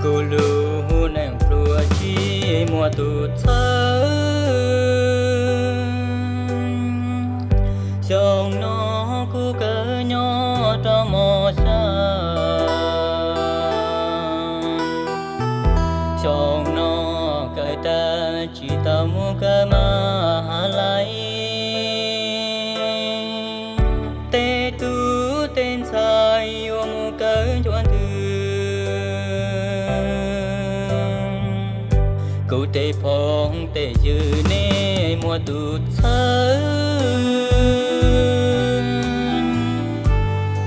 Kuv lub neej pluag tsis muaj tus txhawb. Xyoo no kuv kawm nyob rau mos xya. Xyoo no kawm tag tsis tau mus kawm mas ha lais. Tej tub tej ntxhais yuav mus kawm nchuav ntws. Kuv tej phooj tej ywg nej muaj tus txhawb.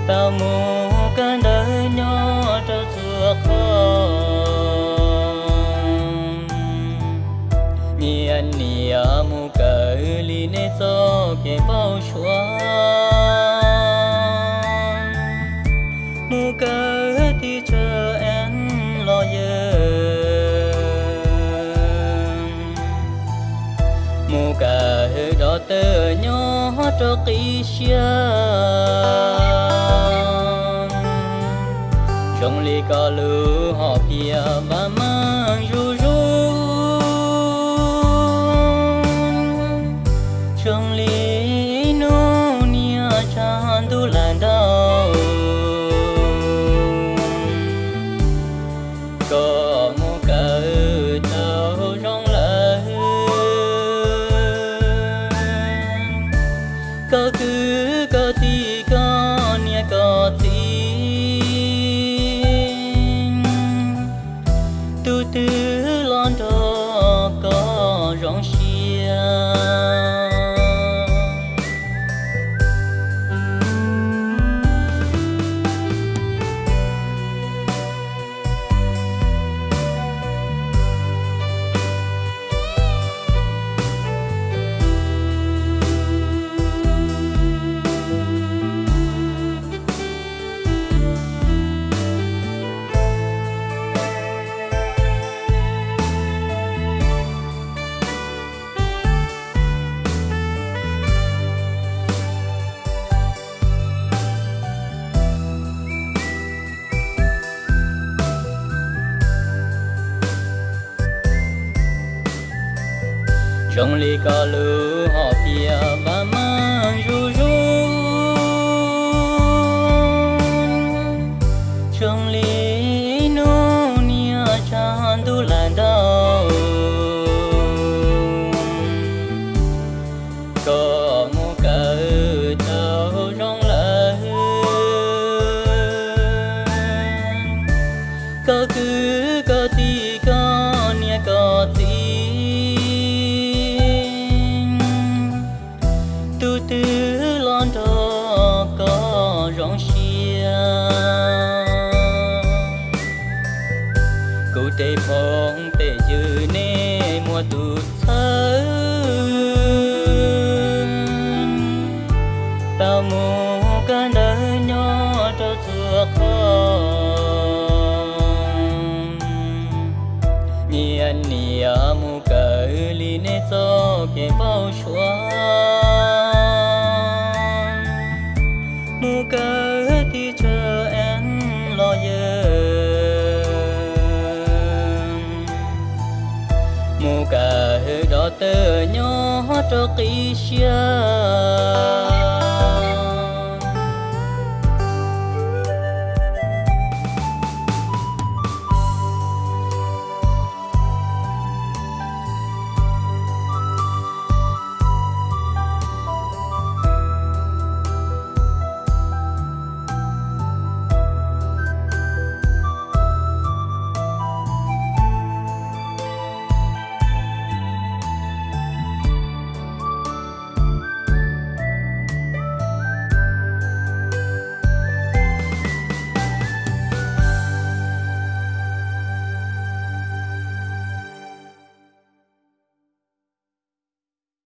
Tau mus kawm ntawv nyob rau txhua qhov. Nyias nyias mus kawm li nej txoj kev npau suav. Mus kawm teacher and lawyer. Mus kawm doctor nyob rau qib siab. Zoo li koj lub hom phiaj maj mam zuj zus. Zoo li hnub niaj tshav ntuj lam ntau. Koj mus kawm tau zoo lawm. Koj kwv koj tij koj niam koj txiv, tus twg los nrog koj zoo siab. Zoo li koj lub hom phiaj maj mam zuj zus. Zoo li hnub niaj tshav ntuj lam ntau. Koj mus kawm tau zoo lawm. Koj kwv koj tij koj niam koj txiv, tus twg los nrog koj zoo siab. Kuv tej phooj tej ywg nej muaj tus txhawb. Tau mus kawm ntawv nyob rau txhua qhov. Nyias nyias mus kawm li nej txoj kev npau suav. Mus kawm teacher and lawyer. Mus kawm doctor nyob rau qib siab.